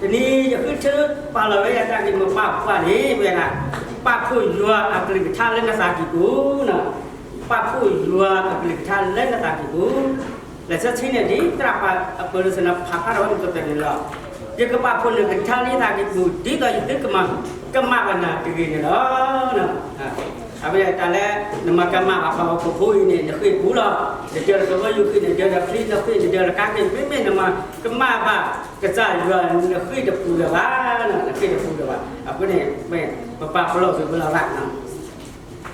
တနံၤယဃုထၢပာ်လီၤဝဲဒၣ်တၢ်ဂ့ၢ်မိၢ်ပၢ်ပှၢ်န့ၣ် ဝဲဒၣ် ပာ်ဖှိၣ်ယွၤအကလုၢ်ကထါလၢနသးကံၢ်ပူၤ, ပာ်ဖှိၣ်ယွၤအကလုၢ်ကထါလၢနသးကံၢ်ပူၤ, လံာ်စီဆှံန့ၣ်ဒ်သရၣ်ပၢ်အပၢၤလၢစနဖးဖးထီၣ်ဝဲမုၢ်ကတၢၢ်န့ၣ်လီၤ. ယကပာ်ဖှိၣ်နကလုၢ်ကထါလၢယသးကံၢ်ပူၤ ဒ်သိးယသုကမၤကမၣ်ဘၣ်နၤတဂ့ၤန့ၣ်လီၤ. အဝဲဒၣ်တၢ်လၢ နမၤကမၣ်ဘၣ်ပှၤဟီၣ်ခိၣ်ဖိအံၤန့ၣ် နဃ့ၢ်ပူၤလီၤ. နဒၢလီၤကဘီယူၤဃ့ၢ် နဒၢလီၤချံနဃ့ၢ် နဒၢလီၤကါဃ့ၢ် မ့မ့ၢ်နမၤကမၣ်ဘၣ်ကစၢ်ယွၤ နဃ့ၢ်တပူၤလၢၤဘၣ်, နဃ့ၢ်တပူၤလၢၤဘၣ်. အဃိန့ၣ် ပပာ်ပလီၢ်သုပလီၢ်ဘၣ်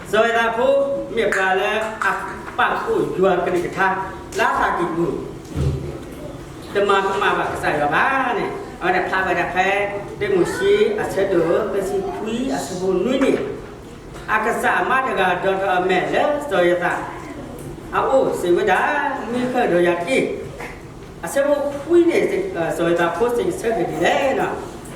စီၤယိၤသးဖိ မ့ၢ်ပှၤလၢအပာ်ဖှိၣ်ယွၤကလုၢ်ကထါ လၢအသးကံၢ်ပူၤ တမၤကမၣ်ဘၣ်ကစၢ်ယွၤဘၣ်န့ၣ် အဝဲဒၣ်ဖျါဝဲဒၣ်ဖဲ တၢမိၤၡ့အဆၢဒိၣ်သၢဆံခွံအဆၢဖိနွံန့ၣ်, အကစၢ်အမါတဂၤဒီးထီၣ်အမဲာ်လၢစီၤယိၤသးအအိၣ်စံးဝဲဒၣ်, မ့ၢ်ဃၢၤဒီးယၤတက့ၢ်. အဆၢဖိခွံန့ၣ် စီၤယိၤသးဖိစံးဆၢက့ၤဒ်လဲၣ်,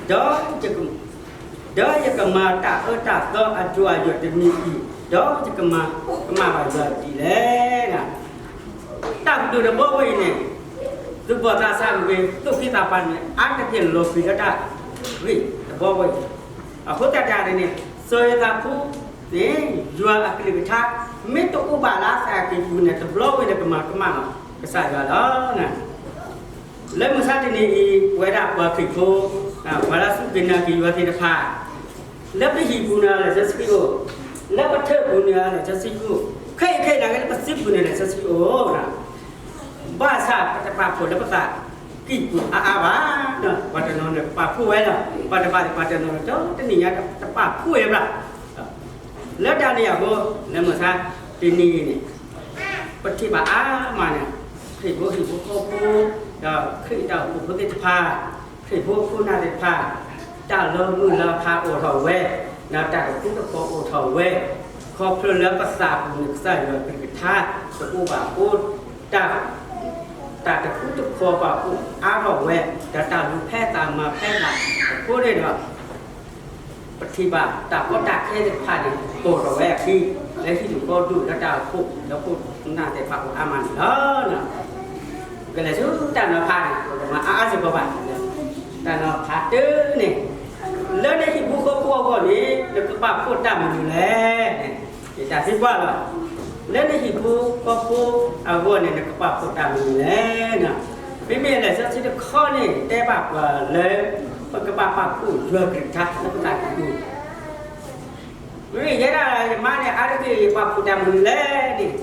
ဒီး ဒီးယကမၤတၢ်အၢတၢ်သီအဒိၣ်အယိာ်တမံၤအံၤ, ဒီးယကမၤကမၣ်ဘၣ်ယွၤဒ်လဲၣ်. တၢ်ကတိၤတဘီဝဲအံၤန့ၣ် သူၣ်ဘီၣ်သးစၢ်မ့ၢ်ဂ့ၤ သူၣ်ဖှံသးပှၢ်န့ၣ် အါတက့ၢ်လီၤပျံၤလၢတၢ်ဂ့ၢ်တဘီဝဲအံၤ, အဃိသတးဒီးန့ၣ် စီၤယိၤသးဖိန့ၣ် ယွၤအကလုၢ်ကထါ မ့ၢ်တအိၣ်ဘၣ်လၢအသးကံၢ်ပူၤန့ၣ် တဘျီဝဲန့ၣ်ကမၤကမၣ်လီၤကစၢ်ယွၤလီၤ. လၢမုၢ်ဆါတနံၤအံၤ ပဝဲဒၣ်ပှၤခရံာ်ဖိ ပှၤလၢအစူၢ်က့ၤနာ်က့ၤယွၤသ့ၣ်တဖၣ် လၢပဟံၣ်ပူၤန့ၣ် လံာ်စီဆှံအိၣ်, လၢပထၢၣ်ပူၤန့ၣ် လံာ်စီဆှံအိၣ်, ခဲအံၤခဲအံၤန့ၣ် လၢပစုပူၤန့ၣ် လံာ်စီဆှံအိၣ်, ဘၣ်ဆၣ်ပတပာ်ဖှိၣ်လၢပသးကံၢ်ပူၤအါအါဘၣ်, ပှၤတနီၤန့ၣ်ပာ်ဖှိၣ်ဝဲလီၤ, ပှၤတဘၣ်ပှၤတနီၤန့ၣ် တနံၣ်ညါတပာ်ဖှိၣ်ဝဲဘၣ်. လၢတၢ်န့ၣ်အဃိ လၢမုၢ်ဆါတနံၤအံၤန့ၣ် ပထံၣ်ဘၣ်အါမးန့ၣ် ခရံာ်ဖိဟံၣ်ဖိဃီဖိ ဒီးခရံာ်တၢ်အိၣ်ဖှိၣ်ဖိသ့ၣ်တဖၣ်, ခရံာ်ဖိခိၣ်နၢ်သ့ၣ်တဖၣ် တၢ်လီၤမုၢ်လီၤဖးအိၣ်ထီၣ်ဝဲ, ဒီးတၢ်တဃူတဖိးအိၣ်ထီၣ်ဝဲ, ခီဖျိလၢပသးပူၤန့ၣ် ကစၢ်ယွၤကလုၢ်ကထါ တအိၣ်ဘၣ်အိၣ်, တၢ် တၢ်တဃူတဖိးဘၣ်အိၣ်အါထီၣ်ဝဲ, ဒီးတၢ်လူၤဖဲသးမၤဖဲသးအဃိန့ၣ်ဒီး ပထံၣ်ဘၣ်တၢ်ကီတၢ်ခဲသ့ၣ်တဖၣ်န့ၣ် ပိာ်ထီၣ်ဝဲအခံ လၢဟံၣ်ဒူၣ်ဃီဒူၣ် လၢတၢ်အိၣ်ဖှိၣ်လၢခိၣ်နၢ်သ့ၣ်တဖၣ်အိၣ်အါမးန့ၣ်လီၤ. ကလဲၤဆူတၢ်နီၤဖးန့ၣ် ပကမၤအါအါစ့ၢ်ကီးဘၣ်, တၢ်နီၤဖးတၢန့ၣ်, လၢနဟံၣ်ဖိဃီဖိအဂီၢ်န့ၣ် နကပာ်ဖှိၣ်တၢ်မနုၤလဲၣ်. ယတၢ်သံကွၢ်လီၤ. လၢနဟံၣ်ဖိဃီဖိအဂီၢ်န့ၣ် နကပာ်ဖှိၣ်တၢ်မနုၤလဲၣ်. မ့မ့ၢ်လံာ်စီဆှံတခီန့ၣ် တဲဘၣ်ပှၤလၢ ပကဘၣ်ပာ်ဖှိၣ်ယွၤကလုၢ်ကထါလၢပသးကံၢ်ပူၤ မ့ၢ်ယဲဒၣ်ယမါန့ၣ် အါတက့ၢ်ယပာ်ဖှိၣ်တၢ်မနုၤလဲၣ်န့ၣ်,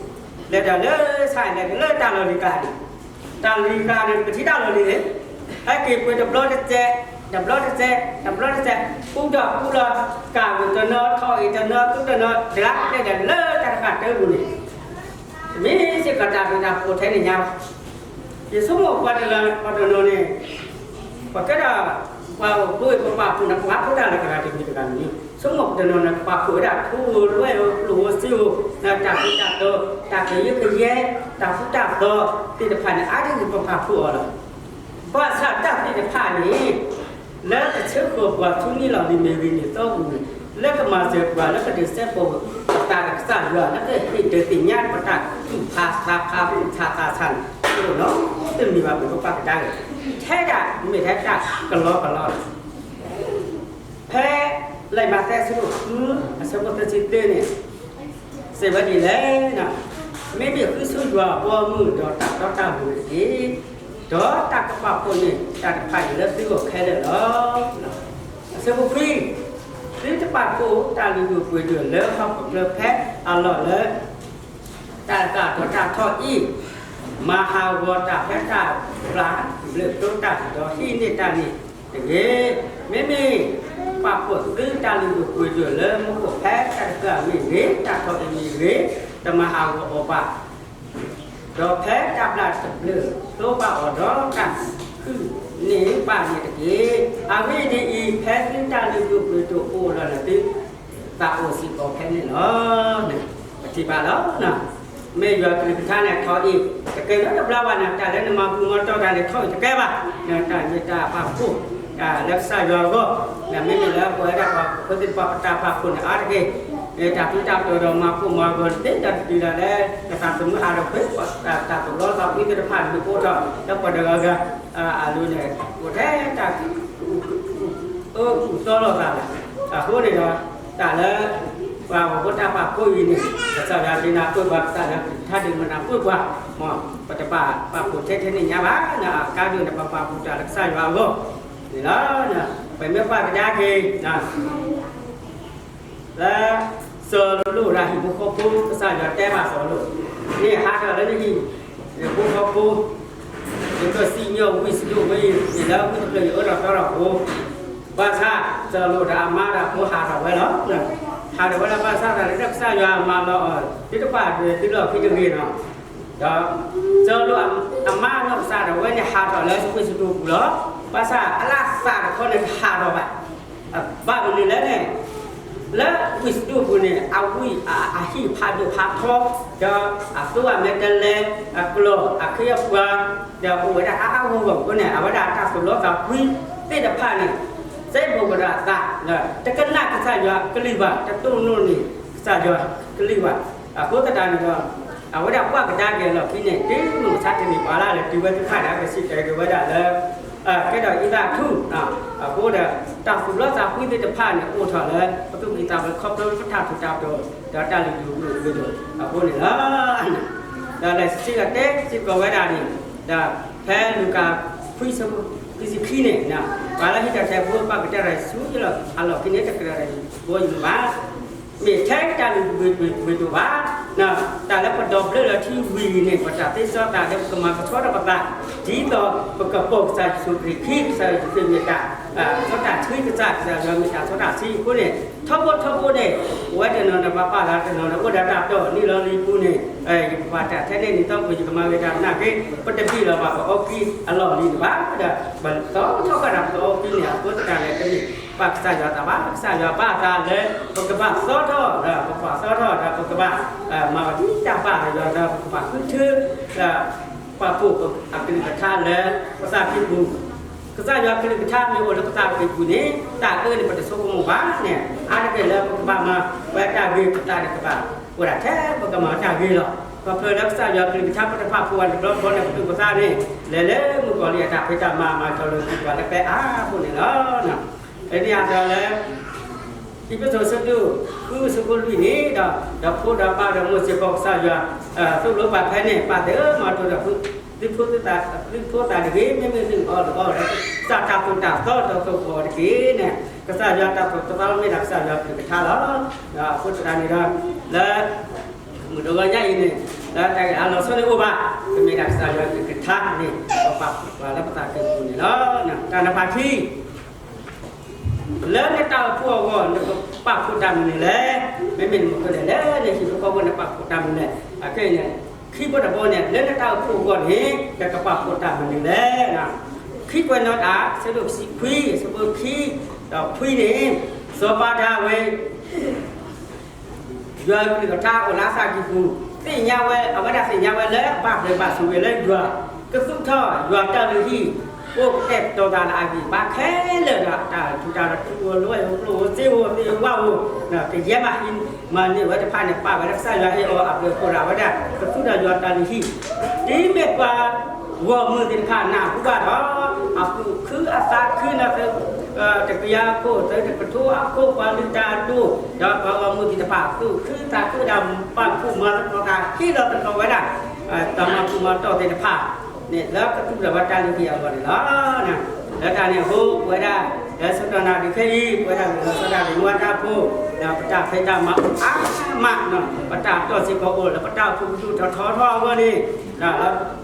လဲၤဒီးလၢဆၣ်လဲၤလၢတၢ်လီၢ်လံၤကျါန့ၣ်, တၢ်လီၢ်လံၤကျါန့ၣ် ပထံၣ်တၢ်လီၢ်လံၤန့ၣ်, ဟဲက့ၤပှ့ၤတဘျီတစဲး, တဘျီတစဲး, တဘျီတစဲး, ပူဒီးပူလီၤ, ကၢ်ဝံၤတနီၤ ထီၣ်အံၤတနီၤ သူတနီၤ ဒၣ်ကတဲဒီးလၢတၢ်တဖၣ်တၢ်ပူၤန့ၣ် မ့ၢ်စ့ၢ်ကီးတၢ်ဘျုးတၢ်ဖှိၣ်ထဲန့ၣ်ညါဘၣ်. ယဆိကမိၣ်ပှၤတနီၤပှၤတနီၤန့ၣ် ပကဲဒၣ် ပှၤအိၣ်ဖှိၣ်ပပာ်ဖှိၣ်န့ၣ် ပှၤဖှိၣ်တၢ်လၢကရၢတမံၤတဂၤမံၤ, ဆိကမိၣ်ပတနီၤန့ၣ် ပပာ်ဖှိၣ်ဝဲဒၣ်ဖိဧိၤလံၤဧိၤ ကျိၣ်ဧိၤစ့ဧိၤ တၢ်ဖံးတၢ်တီ တၢ်ကယၢကယဲ တၢ်ဃူတၢ်ဖိးသ့ၣ်တဖၣ်န့ၣ် အါတက့ၢ်ပပာ်ဖှိၣ်အီၤလီၤ. ဘၣ်ဆၣ်တၢ်သ့ၣ်တဖၣ်န့ၣ် လၢကဆှၢဃီၤပှၤဆူနံၣ်လီၤလံၤမ့ၢ်ဂ့ၤ နံၣ်သီပူၤန့ၣ် လၢကမၤစၢၤပှၤ လၢကဒုးစဲးဖီၣ်ပသးဒီးကစၢ်ယွၤ လၢကဟ့ၣ်ဒုးသ့ၣ်ညါပတၢ်သူၣ်ဖးသးဖး သူၣ်ဆးသးဆးန့ၣ် တအိၣ်နီတမံၤဘၣ် ပကဘၣ်ကဒါက့ၤ ထဲဒၣ်မ့ၢ်ထဲတၢ်ကလီကလီလီၤ. ဖဲလံာ်မးသဲအဆၢဒိၣ်ဃု အဆၢဖိသၢဆံသၢန့ၣ် စံးဝဲဒ်လဲၣ်, မ့မ့ၢ်ဃုဆိယွၤအဘီအမုၢ် ဒီးတၢ်တီတၢ်လိၤတက့ၢ်. ဒီးတၢ်ကပာ်ဖှိၣ်န့ၢ် တၢ်တဖၣ်အံၤလၢသုဂီၢ်ခဲလၢာ်လီၤ. အဆၢဖိခွံ, သုတပာ်ဖှိၣ်တၢ်လုၢ်ဒိၣ်ပှ့ၤဒိၣ်လၢဟီၣ်ခိၣ်ချၢဖဲအလီၢ်လၢ တၢ်တကးဒီးတၢ်ထီၣ်အံၤ, မၤဟးဂီၤတၢ်ဖဲတၢ်ပျၢ်ဘျၢၣ်ဒိတၢ် ဒီးဟံးန့ၢ်တၢ်န့ၣ်တဂ့ၤ. မ့မ့ၢ်ပာ်ဖှိၣ်သုတၢ်လုၢ်ဒိၣ်ပှ့ၤဒိၣ်လၢမူခိၣ်ဖဲတၢ်တကးမ့ၢ်ဂ့ၤ တၢ်ထီၣ်အံၤမ့ၢ်ဂ့ၤ တမၤဟးဂီၤအီၤဘၣ် ဒီးဖဲတၢ်ဘျၢၣ်တဘျၢၣ်ဒိဘၣ်အီၤဒီး တၢ်ဃုန့ၢ်ဘၣ်န့ၣ်တက့ၢ်. အဂ့ၢ်ဒ်အံၤ, ဖဲသုတၢ်လုၢ်ဒိၣ်ပှ့ၤဒိၣ်အိၣ်လီၤန့ၣ် သုသးအိၣ်စ့ၢ်ကီးဖဲန့ၣ်လီၤ. ပထံၣ်ဘၣ်လီၤ. မ့ၢ်ယွၤကလုၢ်ကထါန့ၣ်ထီၣ်အံၤ တကဲလၢတဘျီဘၣ်န့ၣ် တၢ်လၢနမၤဘူၣ်မၤတီၢ်တၢ်န့ၣ် ထီၣ်အံၤတကဲဘၣ်. တၢ်မ့ၢ်တၢ်ပာ်ဖှိၣ် တၢ်လၢကစၢ်ယွၤအဂီၢ်, မ့မ့ၢ်လၢပဝဲဒၣ်ပှၤဖိသ့ၣ်တဖၣ် ပတၢ်ပာ်ဖှိၣ်န့ၣ်အါတက့ၢ်. မ့ၢ်တၢ်ဖံးတၢ်တီၤဒီးမၤဖှိၣ်မၤဂီၤသ့တၢ်တတုၤဒၣ်လဲာ် ကသးသမူဟးထီၣ်ကွံာ် တၢ်သိၣ်လိသးဝံသ့ၣ်တဖၣ် မ့ၢ်အိၣ်ထီၣ်လၢပှၤတဂၤဂၤအလိၤန့ၣ် အိၣ်ထဲတၢ် အိၣ်ကူၣ်သီလိာ်သးလီၤ. အဃိန့ၣ်ဒီး တၢ်လၢ ပှၤဂီၤဖိတၢ်ပာ်ဖှိၣ်အံၤန့ၣ် ကစၢ်ယွၤဒုးနၢ်ပၢၢ်ပှၤ ကစၢ်ယွၤကလုၢ်ကထါဒုးမၤနၢ်ပၢၢ်ပှၤ, မ်ပတပာ်ပာ်ဖှိၣ်ထဲထဲန့ၣ်ညါဘၣ်, အကါဒိၣ်န့ၣ် ပပာ်ဖှိၣ်တၢ်လၢကစၢ်ယွၤအဂီၢ်န့ၣ်လီၤ. ပမ့ၢ်ကွၢ်ကဒါက့ၤ လၢ စီၤလိာ်ဒီးဟံၣ်ဖိဃီဖိ ကစၢ်ယွၤတဲဘၣ်စီၤလိာ်, န့ၣ်ဟးထီၣ်လၢနဟံၣ်ဖိဃီဖိ, ယကစံၣ်ညီၣ်ဝံၢ်စဒိၣ်ဝဲအံၤ န့ၣ်လၢဝံတဖျၢၣ်အံၤအၢထီၣ်သီထီၣ်အဃိ, ဘၣ်ဆၣ်စီၤလိာ်ဒီးအမါဒီးအဖိဟးထီၣ်ဝဲလီၤ. ဟးထီၣ်ဝဲလၢဘၣ်ဆၣ်သတးလၢကစၢ်ယွၤမၤလီၤအီၤ သုတပာ်ဒွဲၣ်သုလီၢ်ခံတဂ့ၤနီၤ. ဒီးစီၤလိာ်အမါနီၢ်ကစၢ်ဒၣ်ဝဲန့ၣ် ဟးထီၣ်လၢဝံၢ်စဒိၣ်ပူၤလီၤ. ဘၣ်ဆၣ်အလၢသးတခီန့ၣ် တဟးထီၣ်ဘၣ်. ဘၣ်မနုၤလဲၣ်န့ၣ်, လၢဝံၢ်စဒိၣ်ပူၤန့ၣ် အဝံၢ်အဟံၣ်ဖးဒိၣ်ဖးထီ, ဒီးအသိအမဲာ်တဲးလဲး, အကျီၢ်အခ့အပှၤ, ဒီးအိၣ်ဝဲဒၣ်အါအါဂီၢ်ဂီၢ်အဃိန့ၣ် အဝဲဒၣ်တၢ်သူၣ်လီသးကွံသ့ၣ်တဖၣ်န့ၣ် စဲဘူးကဒီးအသး, တကနၣ်ကစၢ်ယွၤကလုၢ်ဘၣ်, တတိၢ်နီၣ်န့ၢ်ကစၢ်ယွၤကလုၢ်ဘၣ်. အဃိသတးန့ၣ်ဒီး အဝဲဒၣ်ကွၢ်ကဒါက့ၤအလီၢ်ခံန့ၣ် တုၤမုၢ်မဆါတနံၤပှၤလၢ်လၢ တုၤဝဲသ့ၣ်တဖၣ်န့ၣ် ကစံးကဲၤက့ၤဝဲဒၣ်လၢ ကဲထီၣ်အံသၣ်ထူၣ်, အဃိဒီး တၢ်သူၣ်လီသးကွံသ့ၣ်တဖၣ်န့ၣ် အိၣ်ထီၣ်လၢ ပသူၣ်ကံၢ်သးလဲခီဖျိလၢပတၢ်ထူးတၢ်တီၤ ဒီးတၢ်လုၢ်ဒိၣ်ဒိၣ်ဒိၣ်အဃိန့ၣ်လီၤ. ဒီးလံာ်စီဆှံကတဲစ့ၢ်ကီးဝဲဒၣ်န့ၣ်, ဒီးဖဲလူၤကၣ်ခွံဆၢဖိခံဆံခံန့ၣ်, ပှၤလၢဟံးတၢ်တဲဖိပာ်ကတဲရၤဆူယလီၢ်အလီၢ်ခံန့ၣ် တကြၢးရၤဘီယံၤဘၣ်. မ့ၢ်ထဲတၢ်လုၢ်ဒိၣ်ဒိၣ်ဘၣ်, တၢ်လၢပဒိးဘျၢလီၤထံဝံၤန့ၣ် ပတၢ်သ့စီတၢ်လၢပကမၤကဆှီထီၣ်ပသး ဒ်သိးပကပိာ်ကစၢ်ယ့ၣ်ၡူးခရံာ်ခံ ကစၢ်ယ့ၣ်ၡူးခရံာ်မ့ၢ်တၢ် စီတၢ်ဆှံ ကစၢ် ကစၢ်ယွၤမ့ၢ်တၢ်စီတၢ်ဆှံအဃိန့ၣ် ထီဘိထီဘိန့ၣ် ပဝဲတနီၤန့ၣ် ပှၤပာ်သးတနီၤန့ၣ် အိၣ်ဒီးတၢ်တီၢ်နံၣ်လီၤလံပူၤန့ၣ် ယကပာ်တၢ်ထဲန့ၣ် နံၤသီပူၤ ယကမၤဂ့ၤတၢ်နာ်က့ ပတဘံၣ်လီၤဘၣ်ပအီကံအလီၢ်လံၤဘၣ်ဒီး ပသီထီၣ်ဃာ်ဒီးပကအီကံန့ၣ် အဃိသတးန့ၣ် တမ့ၢ်ဘၣ်ကစၢ်ယွၤတၢ်ဘၣ်, ကစၢ်ယွၤဘၣ်သးလၢ ပကဘၣ်သီထီၣ်ဒီး ပကဘၣ်သီထီၣ်ဒီး ပကဘၣ် မၤအီၤဒ်တၢ်ဘၣ်ယွၤဒီး ပကဘၣ်ဃုထၢ ပာ်ဖှိၣ်အကလုၢ်ကထါလၢ ပသးကံၢ်ပူၤ, ကစၢ်ယွၤကလုၢ်ကထါမ့ၢ်အိၣ်လၢပသးကံၢ်ပူၤန့ၣ် တၢ်အၢန့ၣ် ပတဆိကမိၣ်ဘၣ်န့ၣ် အါတက့ၢ်လၢပကဘၣ်မၤဝဲတၢ်ဂ့ၤ ပသးန့ၣ်ကဘၣ်အိၣ်ဒၣ်ထဲပကမၤတၢ်ဂ့ၤလီၤ. ခီဖျိလၢကစၢ်ယွၤကလုၢ်ကထါ ပတဖၣ်ဖှိၣ်ဝဲတဘျီဘျီန့ၣ် ပသူၣ်ပသးန့ၣ် လဲၤလၢမုၣ်ကီၤလံၢ်အတၢ်ဖံးတၢ်မၤ မၤတီၤလၢပှၤလၢပဲအါအဃိန့ၣ်လီၤ. ဖဲန့ၣ်အသိးလၢ အ့းဖ့းစူး အဆၢဒိၣ်ဃု အဆၢဖိလွံၢ်န့ၣ်ဒီး ဒီးဖိဒီးပၢ်ဒီးမိၢ်စ့ၢ်ကီး ကစၢ်ယွၤ သိၣ်လိပာ်ဖဲန့ၣ် ပာ်သ့ၣ်ဧၢ မၤတိၤဒီး သုဖိသၣ်တဂ့ၤ, မ့မ့ၢ်သုအီၣ်တအီၣ်ဒီး ကစၢ်တၢ်သိၣ်တၢ်သီဒီးသိၣ်ဃီတက့ၢ်န့ၣ် ကစၢ်ယွၤတၢ်သိၣ်တၢ်သီမ့ၢ်ဒၣ်ကစၢ်ယွၤကလုၢ်ကထါလီၤ. အဃိသတးန့ၣ်ဒီး လၢ မုၢ်တဂီၤညါအံၤန့ၣ် လၢတၢ်ဂ့ၢ်အလီၤဆီန့ၣ်အိၣ်ဘၣ်, ကမ့ၢ်ဒၣ်ကစၢ်ယွၤကလုၢ်ကထါန့ၣ် ပပာ်ဖှိၣ်ပှၤလၢပသးကံၢ်ပူၤန့ၣ်လီၤ. တၢ်နံပါတ်ခံ လၢနတၢ်အိၣ်ဖှိၣ်အဂီၢ် နကပာ်ဖှိၣ်တၢ်မနုၤလဲၣ်. မ့မ့ၢ်နမ့ၢ်ကဲလဲၣ် လၢနဟံၣ်ဖိဃီဖိ နပာ်ဖှိၣ်တၢ်မနုၤလဲၣ်. အခဲအံၤန့ၣ် ခံဘိတဘိန့ၣ် လၢနတၢ်အိၣ်ဖှိၣ်အဂီၢ်န့ၣ် နကပာ်ဖှိၣ်တၢ်မနုၤလဲၣ်. ခံကွဲးနီၣ်တၢ် အဆၢဒိၣ်တဆံခွံ အဆၢဖိခံ ဒီးခွံန့ၣ် စီၤပၤဒၤဝံး ယွၤကလုၢ်ကထါအိၣ်လၢအသးကံၢ်ပူၤ သ့ၣ်ညါဝဲ အဝဲဒၣ်သ့ၣ်ညါဝဲလၢ ဘၣ်ဘျုးဘၣ်ဆိၣ်ဂ့ၤလၢယွၤ ကသူၣ်ထီၣ်ယွၤတၢ်လုၢ်ဟံၣ် အိၣ်ကတဲာ်ကတီၤသးလၢအဂံၢ်အဘါခဲလၢာ်ဒီး တၢ်ထူးတၢ်တီၤ ထူဧိၤလိၤဧိၤ ကျိၣ်ဧိၤစ့ဧိၤ သ့ၣ်ဧိၤဝၣ်ဧိၤ ကယဲၢ်မးဟံးမၤန့ၢ်ဝဲတဖၣ်န့ၣ် ပာ်ဝဲလၢကစၢ်ယွၤဟ့ၣ်အီၤအဘျုးအဖှိၣ်ဒီး အဝဲဒၣ်ကသူၣ်ထီၣ်ယွၤတၢ်လုၢ်ဟံၣ် ဒ်မ့ၢ်ပှၤ ဂီၢ်မုၢ်သ့ၣ်တဖၣ်နၢ်ဟူဘၣ်ဒီး အသူၣ်ခုအသးခုန့ၣ် တကယၤအခိၣ် သုတကထိအခိၣ် ပှၤလုၢ်တၢ်အဒိၣ် ဒီးပှၤဂီၢ်မုၢ်သ့ၣ်တဖၣ် သူၣ်ခုသးခုဒီး ပာ်ဖှိၣ်မၤသကိးသး ဟ့ၣ်လီၤသကိးဝဲဒၣ် တၢ်မၤဖှိၣ်မၤတီၢ်သ့ၣ်တဖၣ်န့ၣ် လၢကသူၣ်ထီၣ်ဝဲတၢ်လုၢ်ဟံၣ်အဂီၢ်န့ၣ်လီၤ. လၢတၢ်န့ၣ်အဃိ ပဝဲဒၣ် လၢဆၢကတီၢ်နၣ်ရံၣ်ခဲအံၤ ပဝဲဒၣ်လၢစီၤဒၤဝံးဝါတၢ်ဖိ ပတၢ်ဖံးတၢ်မၤအိၣ်အါမး ပတၢ်တီၢ်စ့ၢ်ကီးအိၣ်လၢပတၢ်အိၣ်ဖှိၣ်ကဒိၣ်ထီၣ်ထီထီၣ်အဂီၢ်န့ၣ်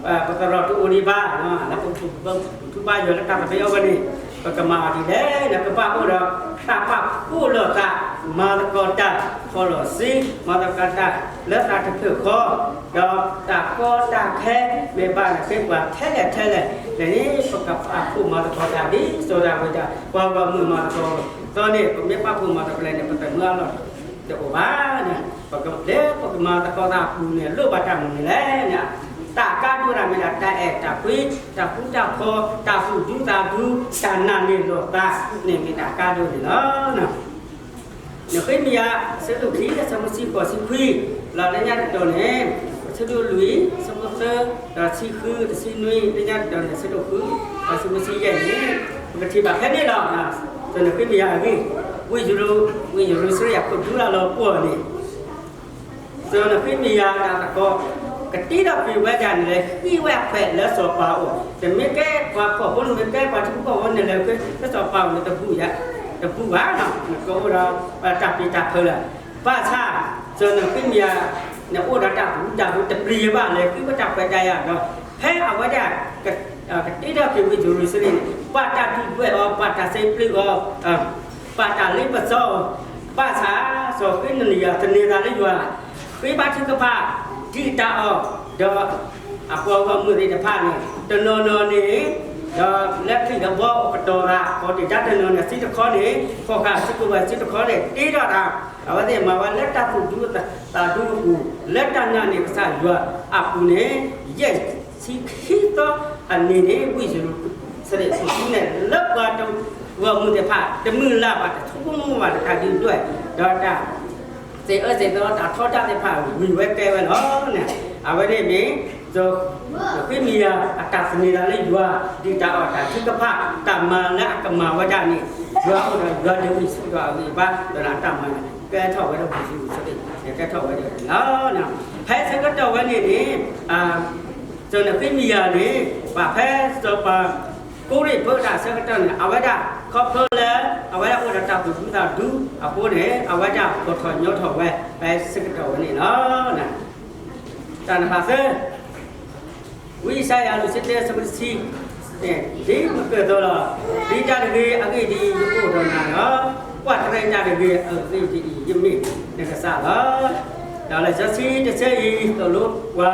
လၢပသရိာ်တအိၣ်ဒံးဘၣ် လၢပထူးပဘါယွၤလၢတၢ်သဘျ့အဂီၢ်န့ၣ် ပကမၤအီၤဒ်လဲၣ်န့ၣ် ကဘၣ်အိၣ်ဒီးတၢ်ပာ်ဖှိၣ်လိာ်သး မၤသကိးတၢ် ဖီလီၤစ့ မၤသကိးတၢ်လၢသးတဖျၢၣ်ဃီ ဒီးတၢ်ကီတၢ်ခဲ မ့ၢ်ဘၣ်န့ၣ် ပှၤထဲလဲၣ်ထဲလဲၣ်န့ၣ် ပကပာ်ဖှိၣ်မၤသကိးတၢ်ဒ်စီၤဒၤဝံးဒီး ပှၤဂီၢ်မုၢ်မၤသကိးအသိးန့ၣ် ပမ့ၢ်ပာ်ဖှိၣ်မၤသကိးလဲၣ်န့ၣ် ပတမၢအလီၢ်တအိၣ်ဘၣ်န့ၣ် ပကဘျဲပကမၤသကိးသးအပူၤန့ၣ် လိၣ်ဘၣ်တၢ်မနုၤလဲၣ်န့ၣ် တၢ်ကါဒိၣ်ဒၣ်မ့ၢ်ဒၣ်တၢ်အဲၣ်တၢ်ကွံ တၢ်ဃူတၢ်ဖိး တၢ်သူၣ်ဒူသးဒူ တၢ်နာ်န့ၢ်လိာ်သးန့ၣ်မ့ၢ်တၢ်ကါဒိၣ်န့ၣ်လီၤ. နဃ့မယၤ အဆၢဒိၣ်ခံ အဆၢဖိတဆံဃု လီၤလၢညါတတီၤန့ၣ် အဆၢဒိၣ်လွံၢ် အဆၢဖိသၢ ဒီးတဆံဃု တဆံနွံ လၢညါတတီၤန့ၣ် အဆၢဒိၣ်ဃု အဆၢဖိတဆံယဲၢ်န့ၣ် ပကထံၣ်ဘၣ်ဖဲန့ၣ်လီၤ. စီၤနဃ့မယၤအဂ့ၢ်, ဝ့ၢ်ယရူၤ, ဝ့ၢ်ယရူၤၡလ့ၣ်အခိၣ်ဒူလၢလီၤပှီၢ်န့ၣ်, စီၤနဃ့မယၤအတၢ်သကိး ကတ့ထီၣ်ကွံာ်ဝဲဒၣ်န့ၣ် လဲၤဃ့ဝဲအခွဲးလၢစီၤပၤအအိၣ်, တမ့ၢ်ကဲပှၤဖှီၣ်ဖိန့ၣ် မ့ၢ်ကဲပှၤထံဖိကီၢ်ဖိန့ၣ် လဲၤဃ့လၢစီၤပၤအအိၣ်န့ၣ် တဘူၣ်ဘၣ်, နကအိၣ်ဒီး တၢ်ပျံၤတၢ်ဖုးလၢ ဘၣ်ဆၣ် စီၤနဃ့မယၤန့ၣ် အိၣ်ဒီးတၢ်သူၣ်ဒူတၢ်ဂူၤတပျံၤဘၣ် လဲၤဃ့ဝဲတၢ်ခွဲးတၢ်ယာ်ဒီး ဖဲအဝဲဒၣ် ကတ့ထီၣ်ကွံာ်ဝ့ၢ်ယရူၤၡလ့ၣ်န့ၣ် ပှၤတၢ်ဒုၣ်ဒွဲၣ်အီၤ, ပှၤတၢ်စံးပျံၤအီၤ, ပှၤတၢ်လ့ပစီအီၤ, ဘၣ်ဆၣ် စီၤဃ့မယၤသန့ၤသးလၢယွၤ, ဃ့ဘါထုကဖၣ် ဒုၣ်ဒါအီၤ, ဒီး အပှၤဂီၢ်မုၢ်သ့ၣ်တဖၣ်န့ၣ် တနီၤနီၤန့ၣ် ဒီးလၢချံၣ်ဒီးဘီအိၣ်ကတီၤသး, ပှၤတ့ၢ်တၢ်တနီၤန့ၣ် စုတခီန့ၣ် ဖီၣ်ဃာ်စုကဝဲၤစုတခီန့ၣ် တ့ထီၣ်တၢ်, အဝဲသ့ၣ်မၤဝဲလၢတၢ်သူၣ်ဒူသးဒူအပူၤ, လၢတၢ်နာ်န့ၢ်ကစၢ်ယွၤအပူၤန့ၣ် ယဲၢ်ဆံခံသီအနံၤန့ၣ် ဝ့ၢ်ယရူၤၡလ့ၣ်အခိၣ်ဒူန့ၣ် လၢပှၤဂီၢ်မုၢ်သ့ၣ်တဖၣ် တမုၢ်လၢ်ဘၣ် တဆိကမိၣ်ဘၣ် တၢ်ဒုၣ်ဒွဲၣ် ဒီးတၢ် စံးအၢစံးသီ တၢ်ထီတၢ်သ့ၣ်တဖၣ် ဝံၤဝဲကဲဝဲလီၤန့ၣ်, အဝဲန့ၣ်မ့ၢ် စီၤနဃ့မယၤအတၢ်သန့ၤသးလၢယွၤ, ဒုၣ်ဒါအီၤတၢ်ထုကဖၣ် တၢ်မၤလၢအကမၤဝဲဒၣ်န့ၣ် ယွၤအိၣ်ဒီးယွၤဒုးဝံၣ်ဆူၣ်ဒီးအဂံၢ်အဘါ ဒီးတၢ်မၤန့ၣ် ကဲထီၣ်ဝဲဒၣ်ဝ့ၢ်ယရူၤၡလ့ၣ် ကဲထီၣ်ဝဲဒၣ်န့ၣ်လီၤ. ဖဲဆၢကတီၢ်ဝဲန့ၣ်န့ၣ် စီၤနဃ့မယၤန့ၣ် ဘၣ်ဖဲစီၤပၤကိရ့ၣ်ပၢတၢ်ဆၢကတီၢ်န့ၣ် အဝဲဒၣ်ခီဖျိလၢ အဝဲဒၣ်အိၣ်ဒီးတၢ်သူၣ်ဒူသးဒူအဃိန့ၣ် အဝဲဒၣ်ကီၢ်ထီၣ်ညီထီၣ်ဝဲ ဖဲဆၢကတီၢ်ဝဲန့ၣ်လီၤ. တၢ်နဖးသၢ ဝံယၡါယၤ လွံၢ်ဆံတၢ အဆၢဖိတဆံ, ဒ်မုၢ်ကၢၢ်သိးလီၤ. ပျံၤတၢ်တဂ့ၤ, အဂ့ၢ်ဒ်အံၤ, ယအိၣ်ဒီးနၤလီၤ. ကွၢ်တရံးတၢ်တဂ့ၤ, အဂ့ၢ်ဒ်အံၤ, ယမ့ၢ်နကစၢ်လီၤ. ဒီးလံာ်စီဆှံတဆၢအံၤ သိၣ်လိပှၤ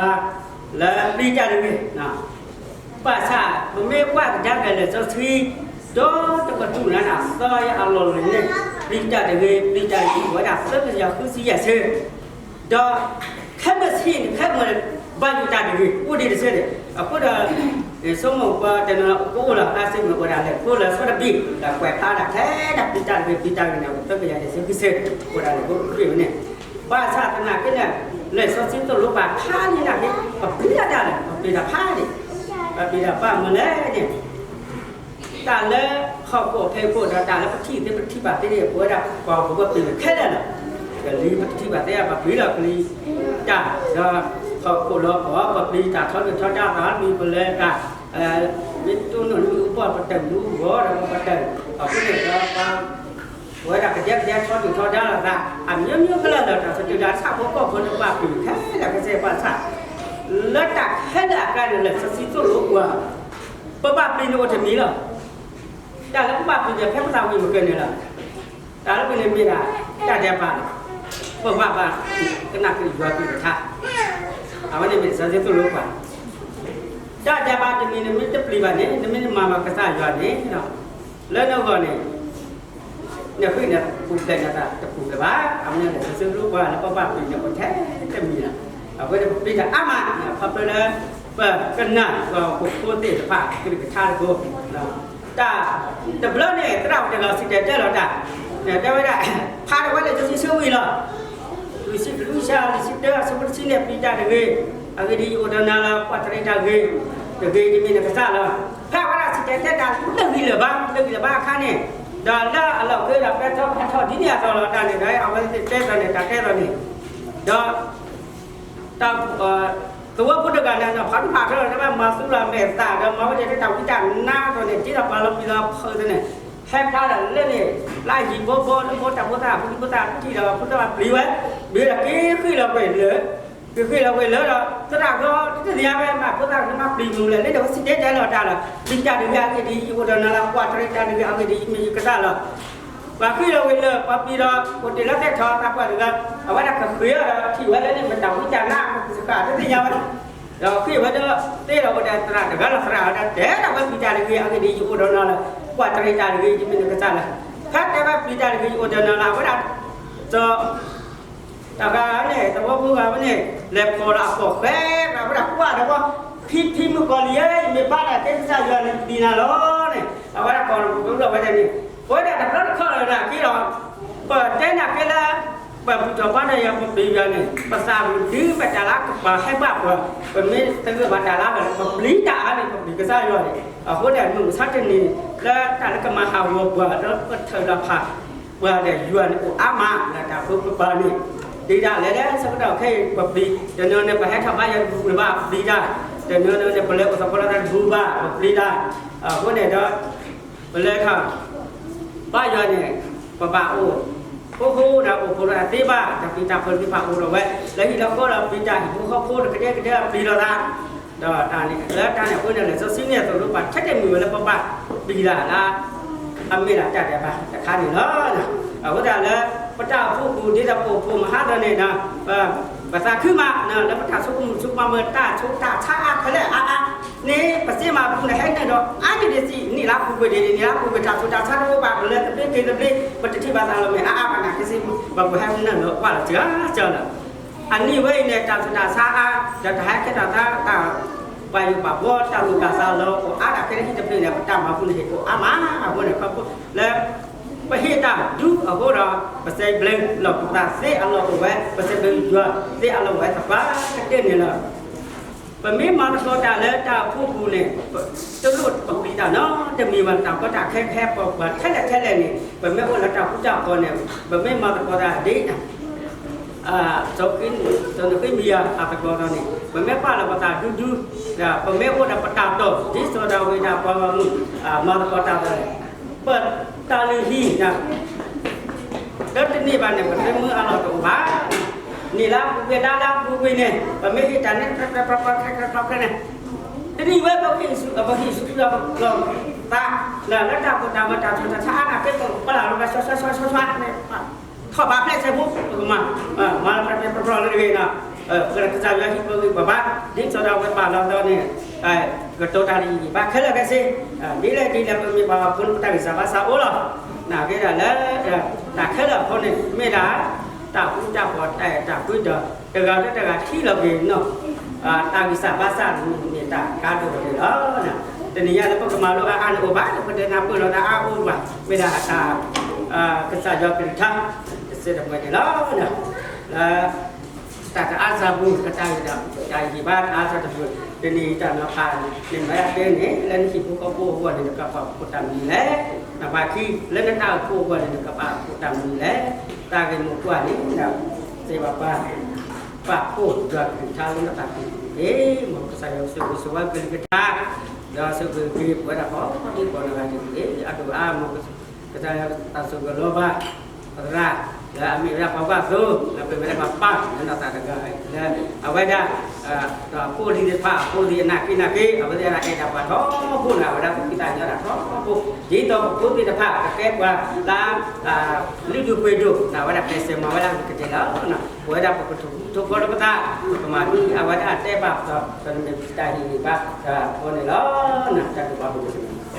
လၢပျံၤတၢ်တဂ့ၤ, ဘၣ်ဆၣ် ပမ့ၢ်ကွၢ်ကဒါက့ၤလံာ်စီဆှံ ဒီးတကတူၢ်နၤန့ၣ် အသီအလီၢ်လၢ်န့ၣ် ပျံၤတၢ်တဂ့ၤ, ပျံၤတၢ်တဂ့ၤ အိၣ်ဝဲဒၣ်သၢကယၤဃုဆံယဲၢ်ဆၢ ဒီးခဲမုၢ်ဆ့ၣ်န့ၣ် ခဲမုၢ် ဘၣ်ယိၣ်တၢ်တဂ့ၤ အိၣ်ဒံးတဆၢန့ၣ် အဃိဒီး ဆိကမိၣ်ပှၤတနီၤကအိၣ်လီၤ အါစုမုၢ်အိၣ်ဒၣ်လဲာ် ဖိလၢဆီတဘ့ၣ် ဒီးကွဲးဖျါဒၣ်ထဲဒၣ်ပျံၤတၢ်တဂ့ၤ ပျံၤတၢ်တဂ့ၤန့ၣ် သၢကယၤယဲၢ်ဆံဃုဆၢ အိၣ်ဒၣ်လဲာ် ဖိတဘ့ၣ်ဝဲန့ၣ် ဘၣ်ဆၣ်သနာ်က့န့ၣ် လံာ်စီဆှံသိၣ်လိပှၤဖးန့ၢ်ဒၣ်က့ၤ ပပျံၤတၢ်ဒၣ်လဲာ် ပပျံၤတၢ်ဖးန့ၣ် ပပျံၤတၢ်ဖးမနုၤလဲၣ်န့ၣ် တၢ်လၢဟီၣ်ခိၣ်အဖီခိၣ်ဒီးတၢ်လၢပထံၣ်သ့ပထံၣ်ဘၣ်သ့န့ၣ် ပဝဲဒၣ်ပှၤဟီၣ်ခိၣ်ပပျံၤခဲလၢာ်လီၤ. ကလံၤပထံၣ်ဘၣ်သ့ ပပျံၤလီၤကလံၤတၢ် ဒီးဟီၣ်ခိၣ်လီၤပှီၢ် ပပျံၤတၢ်ထီဒုၣ်ထီဒါသး ပပျံၤပလဲၤတၢ် မ့ၢ်တိၢ်နီၣ်မ့ၢ်အူပီၢ်ပတၢၢ်မ့ၢ်အူဂီၤဒီးပတၢၢ် အဃိန့ၣ်ဒီး ပဝဲဒၣ်ကဒဲကဒဲထီဒုၣ်ထီဒါလိာ်သး အမျိုးမျိုးကလၢာ်လၢတၢ်သတူၢ်တၢ်ဆၣ်ဖိကီၢ်ဖိန့ၣ် ပဘၣ်ပျံၤခဲလၢာ်ကစၢ်ဘၣ်ဆၣ် လၢတၢ်ခဲလၢာ်အကျါန့ၣ် လံာ်စီဆှံသိၣ်လိပှၤ ပဘၣ်ပျံၤန့ၣ်အိၣ်တမံၤလီၤ. တၢ်လၢပဘၣ်ပျံၤန့ၣ် ဖဲပသးဝံၣ်မုၢ်ကၢၢ်န့ၣ်လီၤ. တၢ်လၢပန့ၣ်မ့ၢ်ဒၣ် တၢ်ဒဲးဘးန့ၣ် ပဘၣ်ဘၣ်ကနၣ်က့ၤယွၤကလုၢ်ကထါ အဝဲန့ၣ်မ့ၢ်လံာ်စီဆှံသိၣ်လိပှၤ တၢ်ဒဲးဘးတမံၤ နမ့ၢ်တပျံၤဘၣ်န့ၣ် နမ့ၢ်တမၤဘၣ်ကစၢ်ယွၤန့ၣ် လၢနဂီၢ်န့ၣ် နဃ့ၢ်န့ၣ် ပူၤဖျဲးနသးတပူၤလၢၤဘၣ်. အဝဲန့ၣ်လံာ်စီဆှံသိၣ်လိပှၤလၢပဘၣ်ပျံၤန့ၣ် အိၣ်ထဲတမံၤလီၤ. အဃိန့ၣ် ပပျံၤတၢ်အါမး ခီဖျိလၢ ပကနၣ်ပှၤဟီၣ်ခိၣ်ဖိသ့ၣ်တဖၣ်ကလုၢ်ကထါတဘိ တၢ်တဘျီန့ၣ် သရၣ်အိၣ်တဂၤစံၣ်တဲၤတဲလီၤတၢ် တဲဝဲဒၣ် ဖးဒိၣ်ဝဲလံာ်စီဆှံဆၢဝံၤလီၤ. လွံၢ်ဆံလွံၢ်ဆံ လွံၢ်ဆံတၢ အဆၢဖိတဆံန့ၣ် ပျံၤတၢ်တဂ့ၤ, အဂ့ၢ်ဒ်အံၤယအိၣ်ဒီးနၤလီၤ, ကွၢ်တရံးတၢ်တဂ့ၤ, တဂ့ၤယမ့ၢ်နကစၢ်လီၤ. ဖဲအဝဲဒၣ်စံၣ်တဲၤတဲတၢ်လၢဂံၢ်လၢၤဘါ လၢဂံၢ်လၢၤဘါအခါန့ၣ်, ဒီးလၢအလီၢ်အိၣ်ဒီးပဲထီၣ်ပဲထီၣ်ဒ်န့ၣ်အသိးလီၤတၢ်န့ၣ်ဒီး အဝဲသ့ၣ်တဲသိးန့ၣ် တၢ်တဲသိးန့ၣ်, ဒီး တၢ် သဝီဖိတဂၤန့ၣ် ဖးဒိၣ်ဖးထီလီၤ တဘၣ်မၤသူလီၤမဲာ်သၣ်ဒီး မၤဝဲဒၣ်တၢ်ဝံတၢ်နါအသိးန့ၣ် ဒ်သိးပှၤလီၤပျံၤလီၤဖုးအသိးန့ၣ် ဟဲဖျါဒီးလၢန့ၣ် လၢအယံၤဘိဘိ လၢဖိတၢ်ဖိသၣ် ဖိဒံဖိသၣ်ထံၣ်ဒီး ဖိတၢ်ပျံၤဝဲ ဘၣ်ဒီးက့ၤဃ့ၢ်လီၤကွံာ်လၢ က့ၤဃ့ၢ်လီၤကွံာ်လၢဒီး သရၣ်ဂီၢ်တသ့ၣ်ညါဝဲ မ့ၢ်ဖိသၣ်ကမၤပျံၤမနုၤလဲၣ် လၢန့ၣ်ဝဲစံၣ်တဲၤတဲလီၤတၢ်လီၤ ပျံၤတၢ်တဂ့ၤ အဂ့ၢ်ဒ်အံၤ ယအိၣ်ဒီးနၤလီၤ ကွၢ်တရံးတၢ်တဂ့ၤ အဂ့ၢ်ဒ်အံၤ မ့ၢ်ယကစၢ်လီၤ ပှၤဃ့ၢ်လီၤဝံၤလၢ ပှၤပျံၤဒီး အိၣ်တ့ၢ်လၢသ့ၣ်ထီၣ်သးပှၢ်တဂၤ အဝဲဒၣ်ကဃ့ၢ်အီၤဒီးထံၣ်ဝဲလၢန့ၣ် မတၤဝံတၢ်နါ မတၤစဃၣ်တသ့ၣ်ညါဝဲ ဒီးဃ့ၢ်ဝဲဒီး သ့ဒီးအိၣ်ဒီးသရၣ်တဂၤလီၤ သရၣ်ဝဲဒၣ်တဲဒၣ်ဝဲပျံၤတၢ်တဂ့ၤ အဂ့ၢ်ဒ်အံၤ ယအိၣ်ဒီးနၤလီၤ ကွၢ်တရံးတၢ်တဂ့ၤ ယမ့ၢ်နကစၢ်လီၤ ဖဲတဲဝဲပျံၤတၢ်တဂ့ၤ ယအိၣ်ဒီးနၤလီၤ အဝဲဒၣ် စီၤ တဂၤန့ၣ် သဝီဖိဂၤဝဲန့ၣ် လဲၤဖီၣ်လီၤအပိာ်ခွဲး အဝဲဒၣ်ကွၢ်ဒီးဝဲ ဖံဖံမုၣ်ကီၤလံၤဧၢ ယမ့ၢ်ဘါတၢ်ကဲကစၢ်ယွၤန့ၣ် ပျံၤနၤလီၤန့ၣ် အဝဲဒၣ်ကီၤလံၤဝဲဒၣ်န့ၣ် ပဝဲဒၣ်တဘျီတခီၣ်လၢနၤက့ဒီး ပတဲနၤက့လၢ ပဘူၣ်ထီၣ်ဘါထီၣ်ယွၤ ပပျံၤယွၤန့ၣ် ပသးပူၤဒုး ပတၢ်လၢကပၤဟဲဘၣ်ပှၤ, ပမ့ၢ်တဂ့ၤဘၣ်တၢ်လၢအဂၤန့ၣ် ပပျံၤတၢ်အါန့ၣ် ပပျံၤကစၢ်ယွၤန့ၣ်. အဃိန့ၣ် မုၢ်မဆါတနံၤ လၢတၢ်လၢကမၤဟးဂီၤပှၤ လၢပထၢၣ်ဒီးဖးပှၤဒီး ယွၤန့ၣ်အိၣ်အါမး လၢတၢ်ဖိကပၤန့ၣ်. ဒ်ဒၣ်လဲာ်လၢဆၢကတီၢ်ခဲအံၤ ပပျံၤ တနီၤန့ၣ် ပဟဲထီၣ်ဘါယွၤတပူၤဘၣ် ပပျံၤတၢ်, တနီၤန့ၣ် ပလဲၤအိၣ်သကိးလၢတၢ်တပူၤဘၣ် ပပျံၤတၢ်. အဃိန့ၣ်ဒီး ပလဲၤထီၣ်ဘါယွၤန့ၣ် ပဘၣ်အိၣ် ဖိဃိဒီး အိၣ်ဖှိၣ်ဒီးသ့ဘၣ် တၢ်ပျံၤတၢ်ဖုးသ့ၣ်တဖၣ်အိၣ်ဒီးဝဲ လၢဟံၣ်လၢဃီဒီး ပျံၤတၢ်ဟံၣ်ဖိဃီဖိတကဒဲကဒဲပျံၤလိာ်သး. ဒီးတၢ်န့ၣ် လၢတၢ်န့ၣ်အဃိန့ၣ် လံာ်စီဆှံန့ၣ်သိၣ်လိပှၤထဲတမုာ်ဝဲလၢပဘၣ် ပျံၤတၢ်လၢ အမ့ၢ်ဒၣ်တၢ်ဒဲးဘးတခါန့ၣ်လီၤ. အဃိသတးလၢ ပတၢ်အိၣ်ဖှိၣ်ပူၤ ဒ်သိးပအိၣ်ဖှိၣ်မဟါဒီးန့ၣ်ဒီး ပသးခုမး လၢပတၢ်ဆိကမိၣ်ဆိကမး မ့ၢ်တၢ်ဆိးတၢ်ဆါအါဖဲလဲၣ်အါအါန့ၣ် ပစ့မၤပူၤန့ၣ် ဟဲနုာ်ဒီးအါန့ၢ်ဒံးစံး နံၣ်လါပူၤကွံာ်ဒံး နံၣ်လါပူၤကွံာ် တၢ်ဆိးတၢ်ဆါတအိၣ်ဘၣ် ပလဲၤသဘျ့က့ၤသဘျ့ ပတထံၣ်ဘၣ်သးလီၤ မ့ၢ်အါအါဘၣ်နၤကစ့ ပကဟဲနုာ်လီၤကွၢ်လီၤစှၤစှၤလီၤ. အနံၣ်ဝဲအံၤန့ၣ် တၢ်ဆိးတၢ်ဆါအါ ဒီးတၢ်ဟဲကဲထီၣ်သး တၢ်ပာ်ယိၣ်ပာ်ဘှီ တၢ်လိၣ်တၢ်သးလီၤ အိၣ်အါဒၣ်ခဲလၢာ်ဟံၣ်တဖျၢၣ်န့ၣ် ပတၢ်မၤပူၤန့ၣ်ဟ့ၣ်အိၣ်အါမး အဃိန့ၣ် ခီဖျိလၢ ပဟ့ၣ်တၢ်ဒုးအဃိဒီး ပစံးဘျုးလီၤပသးသ့အလီၢ်အိၣ်ဝဲ ပစံးဘျုးယွၤသ့အလီၢ်အိၣ်ဝဲသပှၢ်ကတၢၢ်န့ၣ်လီၤ. ပမ့ၢ်မၤသကိးတၢ်လၢတၢ်အိၣ်ဖှိၣ်ပူၤန့ၣ် တလိၣ်ပပျံၤတၢ်နီတမံၤဘၣ် တၢ်ကီတၢ်ခဲကဟဲပိာ်ပှၤထဲလဲၣ်ထဲလဲၣ်န့ၣ် ပမ့ၢ်အိၣ်လၢတၢ်ဃူတၢ်ဖိးန့ၣ် ပမ့ၢ်မၤသကိးတၢ်ဒ် စီၤနဃ့မံယၤအသကိးဒီးန့ၣ် ပမ့ၢ်ပာ်လီၤပသးဒူဒူ ပမ့ၢ်အိၣ်ဒီးပတၢ်တိာ် ဒ်စီၤဒၤဝံးဒၣ်ပှၤဂီၢ်မုၢ် မၤသကိးတၢ်ဒီး ပတၢ်လုၢ်ဟံၣ် ဒီးတန့ၢ်ဘၣ်န့ၣ် ပသ့မုၢ်အလီၢ်တအိၣ်ဘၣ်. နံၣ်လါပူၤကွံာ် ဒါလါပူၤကွံာ်န့ၣ် ပမ့ၢ်ဟ့ၣ်တၢ်န့ၣ် ပြဲပြဲပြဲပြဲ ခဲခဲခဲခဲန့ၣ် တနံၣ်ဝဲ ပဟ့ၣ်ဆူၣ် ပဟ့ၣ်ဆူၣ်ဒီးပလီၢ်သး လၢတၢ်ကိၢ်တၢ်ဂီၤ တၢ်ဆိးတၢ်ဆါအါန့ၣ် ကဲပပလၢ်လီၤ ပှၤဆွဲဆွဲဆွဲဆွဲန့ၣ် ထီၣ်ဘးဖျဲၣ်ဆဲးဖိ ပကမၤ မၤလၢပြဲပြဲပြဲပြဲလၢတဂ့ၤနီၤ ကစၢ်ယွၤဟံၣ်ပဂံၢ်ပဘါ ဒ်သိးဒီးအဝဲပာ်လီၤသးန့ၣ် ကတိၤတၢ်လၢယံာ်ယံာ်ဘၣ်ခဲလၢာ်ခဲဆ့ ဒ်လဲၣ်ဒ်လဲၣ် ပမ့ၢ်ပှၤဖိန့ၣ် ပတၢ်ဂံၢ်စၢ်ဘါစၢ်အိၣ်လီၤ. နာ်က့ဒၣ်လၢ တၢ်ခဲလၢာ်အဃိန့ၣ် မ့ၢ်ဒၣ် တၢ်ဃူတၢ်ဖိး တၢ်အဲၣ်တၢ်ကွံဒီး တဂၤလၢတဂၤထံၣ်လီၤက့ၤနီၤ တၢ်ဂံၢ်စၢ်ဘါစၢ်န့ၣ်မ့ၢ်တၢ်ကါဒိၣ်န့ၣ်လီၤ. တနံၤညါလၢပကမၤလိအါအါန့ၣ်အိၣ်ဘၣ် ပတနၢ်ပၢၢ်လိာ်သးအါအိၣ်ဘၣ် မ့ၢ်ဒၣ်တၢ် ကစၢ်ယွၤကလုၢ်ကထါ တစဲးတမှဲၤန့ၣ်လီၤ. လၢ တၢ်တအါစၢ်ပူၤ တၢ်ဂံၢ်တၢ်ယံာ်ဘါတအါစၢ်တပူၤ တနံၤတၢ်နီၤဖးန့ၣ် မ့ၢ်ဝဲဒၣ်တဲန့ၣ် လၢနဟံၣ်ဖိဃီဖိအဂီၢ်န့ၣ် နကပာ်ဖှိၣ်တၢ်မနုၤလဲၣ်. နဖးခံ လၢနတၢ်အိၣ်ဖှိၣ်အဂီၢ်န့ၣ် နကပာ်ဖှိၣ်တၢ်မနုၤလဲၣ်. တၢ်ဂ့ၢ်မိၢ်ပှၢ်န့ၣ် စံးဘၣ်ပှၤ ပာ်ဖှိၣ်ယွၤကလုၢ်ကထါလၢနသးပူၤတက့ၢ်. မ်ကစၢ်ယွၤဆိၣ်ဂ့ၤဆိၣ်ဝါကလုၢ်ကထါ ဒီးဆိၣ်ဂ့ၤက့ၤပဝဲဒၣ်ကိးဒံကိးနီၢ်ဂၤဒဲးတက့ၢ်. အဒိၣ်အါ မ်ကစၢ်ယွၤတၢ်ဆိၣ်ဂ့ၤလီၤဘၣ် သရၣ် လၢအမ့ၢ်ဝဲဒၣ်ပှၤဘၣ်သိ လၢပမ့ၢ်ဝဲဒၣ်ပှၤပၢ် လၢနီၢ်သးတဂၤ လၢအဝဲဒၣ် ဒီးအဖိအလံၤသ့ၣ်တဖၣ် အဖိအလံၤအနၢ်က့နၢ်က့ အဝဲသ့ၣ်အဲၣ်ဒိးပှၤထီဘိန့ၣ် အဝဲဒၣ်သူၣ်ဖှံသးညီဒၣ်ထီဘိ ဒ်သိးပဖိသ့ၣ်တဖၣ် ကကဲပှၤလၢ လုၢ်ဒိၣ်ပှ့ၤဒိၣ် အဝဲဒၣ်ကျဲးစၢးမၤဝဲဒၣ်ကတၢၢ်လီၤ. ပဝဲဒၣ်ပကထိၣ်ဃူထိၣ်ဖိးလၢပသး ပကမၤဒ်အဝဲဒၣ်တဲဘၣ်ပှၤ ဒီးနမ့ၢ်ပတၢ်ဟ့ၣ်ဂံၢ်ဘါအဃိန့ၣ်လီၤ. တၢ်ဒိၣ်ဘၣ်ပှၤ